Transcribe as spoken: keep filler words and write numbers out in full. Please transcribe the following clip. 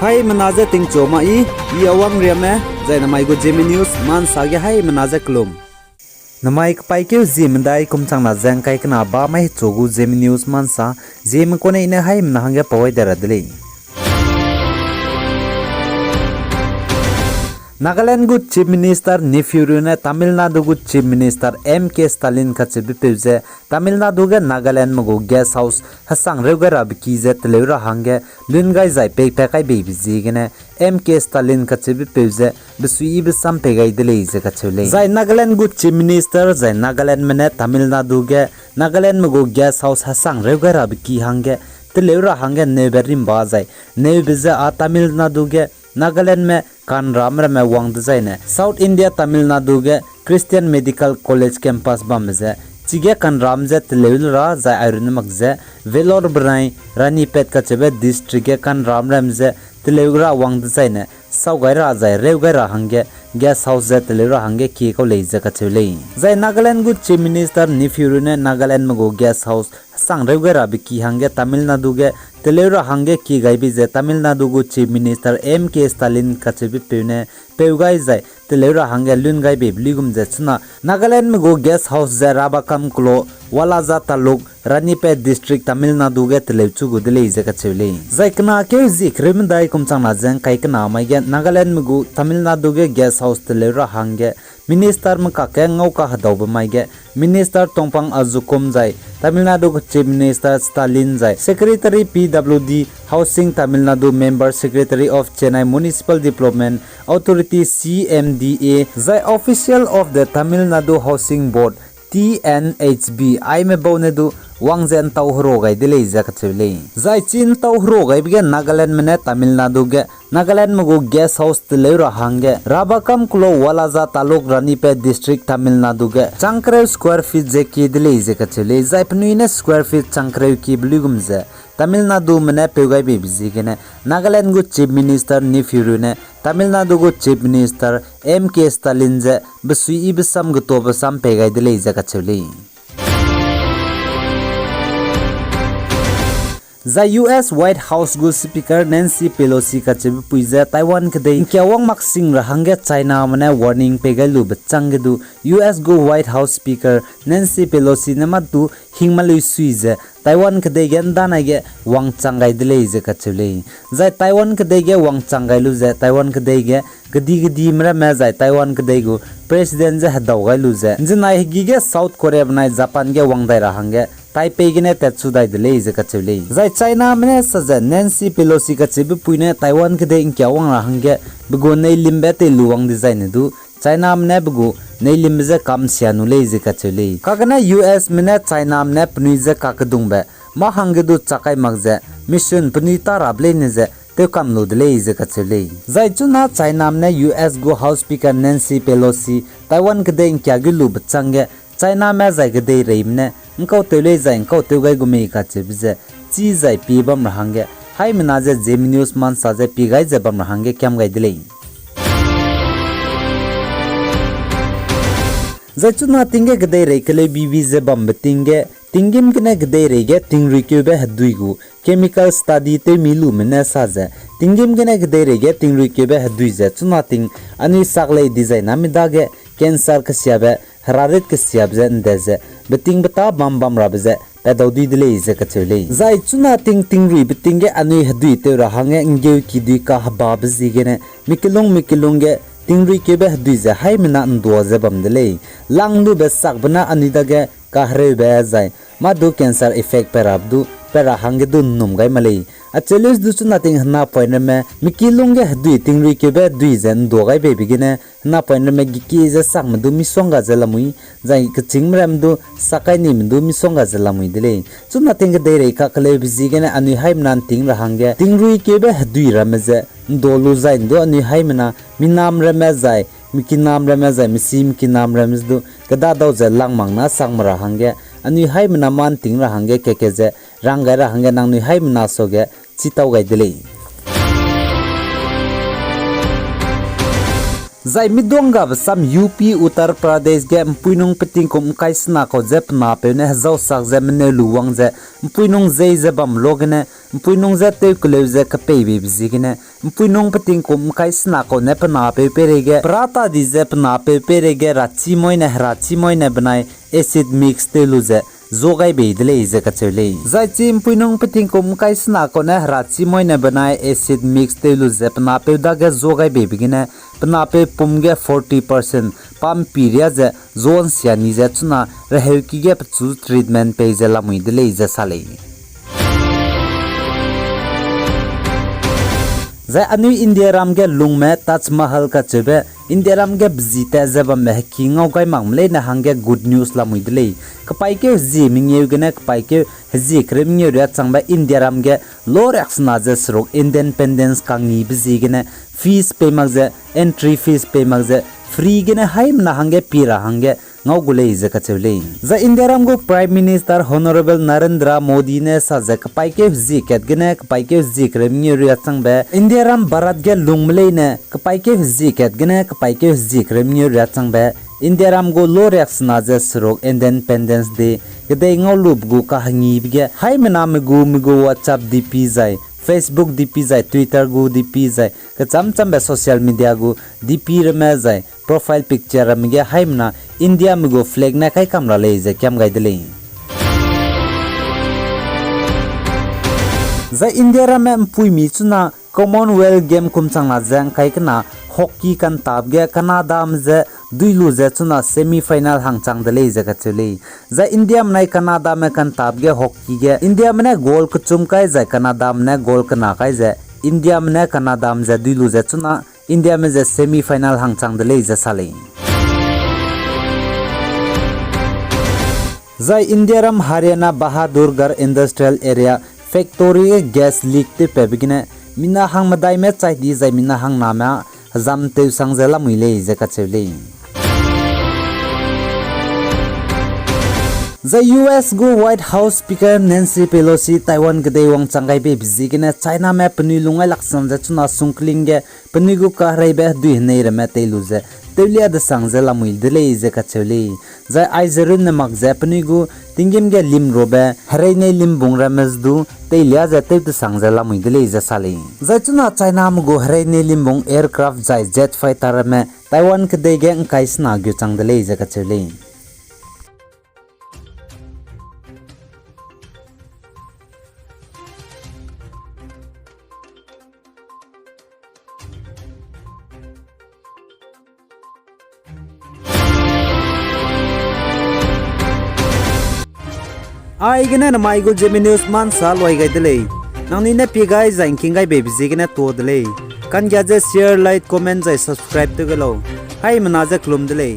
Haimena je tingchu ma i, i Awang Riame, zai namai gu Zeme News Mansa ge haimena je kelum. Namai kepaîkeu Zeme medai kum changna ze ngkai kena ba maichu gu Zeme News Mansa, Zeme kone i ne haimena hangge pau ai de ra de lei. Nagaland gu Chief Minister Neiphiu Rio ne Tamil Nadu gu Chief Minister M K Stalin kacheubepeu ze Tamil Nadu ge Nagalandme gu guest house hesang reu gai rabe ki ze teleu ra hangge lun gai zai peipat kai beibe ziegene M K Stalin kacheubepeu ze besuiyibe sam pei gai de lei ze kacheu lei. Zai Nagaland gu Chief Minister zai Nagalandme ne Tamil Nadu ge Nagalandme gu guest house hesang reu gai rabe ki hangge teleu ra hangge neube rimba zai neube ze â Tamil Nadu ge Nagalandme kanram ramme wang dezaine South India Tamil Nadu ge Christian Medical College campus bambe ze chige kanram ze teleu ra zai airune mak ze Vellore benai Ranipet kacheube district ge kanram ram ze teleu ra wang dezaine sau gai ra zai reu gai ra hangge guest house ze teleu ra hangge kie kau lei ze kacheu lei. Zai Nagaland gu Chief Minister Neiphiu Rio ne Nagalandme gu guest house hesang reu gai rabe ki hangge Tamil Nadu ge teleu ra hangge kie gaibe ze Tamil Nadu gu Chief Minister M K Stalin kacheubepeu ne peu gai zai teleu ra hangge lun gai beibe luigum ze chuna Nagalandme gu guest house ze Rabakam keloa Walaja Taluk, Ranipet District, Tamil Nadu ge teleu chu gu de lei ze kacheu lei. Zai kena keu zie kereu medai kum changna ze ngkai kena mai ge Nagalandme gu Tamil Nadu ge guest house teleu ra hangge Ministerme kakge ngau kahedaube mai ge Minister Tongpang Azukum zai Tamil Nadu gu Chief Minister Stalin zai Secretary P W D, Housing Tamil Nadu, Member Secretary of Chennai Municipal Development Authority, C M D A, zai Official of the Tamil Nadu Housing Board, T N H B, aime bau ne du wang ze ntau hero gai de lei ze kacheu lei. Zai chi ntau hero gaibe ge Nagalandme ne Tamil Nadu ge Nagalandme gu guest house teleu ra hangge Rabakam keloa Walaja Taluk, Ranipet District, Tamil Nadu ge chang kereu square feet ze kie de lei ze kacheu lei. Zai penui ne square feet chang kereu kiebe luigum ze Tamil Nadume ne peu gai beibe ziegene Nagaland gu Chief Minister Neiphiu Rio ne Tamil Nadu gu Chief Minister M K Stalin ze besuiyibe sam getobe sam pei gai de lei ze kacheu lei. Zai U S White House gu Speaker Nancy Pelosi kacheubepui ze Taiwan kedei ngkia wang mak sing ra hangge Chiname ne warning pei gai lube chângge du U S gu White House Speaker Nancy Pelosi ne mâ du hing malui sui ze Taiwan kedei ge ndanai ge wangchang gai de lei ze kacheu lei. Zai Taiwan kedei ge wangchang gai lu ze Taiwan kedei ge kedi kedime ramme zai Taiwan kedei gu President ze hedau gai lu ze nzenai hegî ge South Korea benai Japan ge wang dai ra hangge Taipei gene tatchu dai de lei ze kacheu lei. Zai Chiname ne sa ze Nancy Pelosi kacheubepui ne Taiwan kedei ngkia wang ra hangge pe gu neilimbe tei lu wang dezaine du Chiname ne pe gu neilimbe je kam sia nu lei ze kacheu lei. Kagene U S me ne Chiname ne penui je kakedungbe mâ hangge du chak kai mak ze mission penui tâ rabe leine ze tewkam lu de lei ze kacheu lei. Zai chuna Chiname ne U S gu House Speaker Nancy Pelosi Taiwan kedei ngkia gu lube chângge Chiname zai kedeireime ne ngkau tew lei zai ngkau tew gai gu mei kacheube ze chî zai pie bam ra hangge haimena ze Zeme News Mansa ze pie gai ze bam ra hangge kiam gai de lei. Zai chuna ting ge kedeirei keleu bibi ze bambe ting ge, tinggîm gene kedeirei ge tingruikeube hedui gu chemical study tewmi lume ne sa ze, tinggîm gene kedeirei ge tingruikeube hedui ze chuna ting anui sak lei dizai na mi dage cancer kesiabe, herarit kesiabe ze nde ze, betingbeta bam bam rabe ze, patdau dui de lei ze kacheu lei. Zai chuna ting tingrui beting ge anui hedui tew ra hangge nggeu kidui kahebabe ziegene, mi kelung mi kelung ge tingruikeube hedui ze haimena ndua ze bam de lei. Lang lube sakbe na anui dage kahereube zai, mâ du cancer effect pe rabe du, pe ra hangge du nnum gai ma lei. Acheu lei du chuna ting henapoine ramme, mi kelung ge hedui tingruikeube hedui ze ndua gai beibe gene, henapoine ramme gekie ze sakme du misongga ze lamui, zai kechîngme ramme du sak kai nime du misongga ze lamui de lei. Chuna ting kedeirei kakeleube ziegene anui haimena nting ra hangge, tingruikeube hedui ramme ze, ndua lu zai ndu anui haimena, minam ramme zai, mikinam ramme zai, misi mikinam ramme ze du, kedadau ze langmang na sakme ra hangge, anui haimena mâ nting ra hangge keke ze, rang gai ra hangge nangnui haimena suage, chitau gai de lei. Zai miduanggabe sam U P Uttar Pradesh ge ’mpuinung petingkum ’ngkai sena kau je pe napeu ne hezausak ze meneu lu wang ze ’mpuinung zei ze bam luagene ’mpuinung je tew keleu ze kepeibeibe ziegene ’mpuinung petingkum ’ngkai sena kau ne pe napeu peireige perâ ta di ze pe napeu peireige rachîmoine herachîmoine benai acid mix tew lu ze zuagai bei de lei ze kacheu lei. Zai chi ’mpuinung petingkum ’ngkai sena kau ne herachîmoine benai acid mix tew lu ze pe napeu dage zuagai beibe gene pe napeu pum ge forty percent pampi riâ ze zuansia ni ze chuna reheuki ge pechu treatment pei ze lamui de lei ze sa lei. Zai anui Indiaram ge lungme Taj Mahal kacheube Indiaram ge bezi tat ze bambe heki ngau gai makme leine hangge good news lamui de lei. Kepaîkeu hezie mengeu gene kepaîkeu hezie kereu mengeu riâ changbe Indiaram ge loriaksena ze seruk independence kangibe ziegene fees pei mak ze, entry fees pei mak ze, free gene haimena hangge pie ra hangge ngau gu lei ze kacheu lei. Zai Indiaram gu Prime Minister Honourable Narendra Modi ne sa ze kepaîkeu hezie kat gene kepaîkeu hezie kereu mengeu riâ changbe Indiaram Bharat ge lungme leine kepaîkeu hezie kat gene kepaîkeu hezie kereu mengeu riâ changbe Indiaram gu loriaksena ze seruk Independence Day kedei ngau lube gu kahengibe ge haimename gu me gu WhatsApp D P zai, Facebook D P zai, Twitter gu D P zai, kecham chambe social media gu D P ramme zai profile picture ramme ge haimena Indiame gu flag ne kaikam ra lei ze kiam gai de lei. Zai India ramme ’mpuimi chuna Commonwealth Game kum changna ze ’ngkai kena hockey kantabe ge Canadame je dui lu ze chuna semi final hangchang de lei ze kacheu lei. Zai Indiame nai Canadame kantabe ge hockey ge Indiame ne goal kechum kai zai Canadame ne goal kena kai ze Indiame ne Canadame je dui lu ze chuna Indiame je semi final hangchang de lei ze sa lei. Zai Indiaram Haryana Bahadurgarh Industrial Area factory ge gas leak tewpatbe gene mina hangmedaime chai di zai mina hangname hezam tewsang ze lamui lei ze kacheu lei. Zai U S gu White House Speaker Nancy Pelosi Taiwan kedei wangchang gai beibe ziegene Chiname penui lungngailak sang ze chuna sungkling ge penui gu kahereibe hedui henei ramme tei lu ze tewlia desang ze lamui de lei ze kacheu lei. Zai aize runne mak ze penui gu tinggîm ge limrobe hereine limbung ramme ze du teilia ze tew desang ze lamui de lei ze sa lei. Zai chuna Chiname gu hereine limbung aircraft zai jet fighter ramme Taiwan kedei ge ’ngkai sena geu chang de lei ze kacheu lei. Aigene namai gu Zeme News ma ’nsa luai gai de lei. Nangnui ne pie gai zai ’ngking gai beibe ziegene tuâ de lei. Kanggia ze share, like, comment zai subscribe tew ge lau. Haimena ze kelum de lei.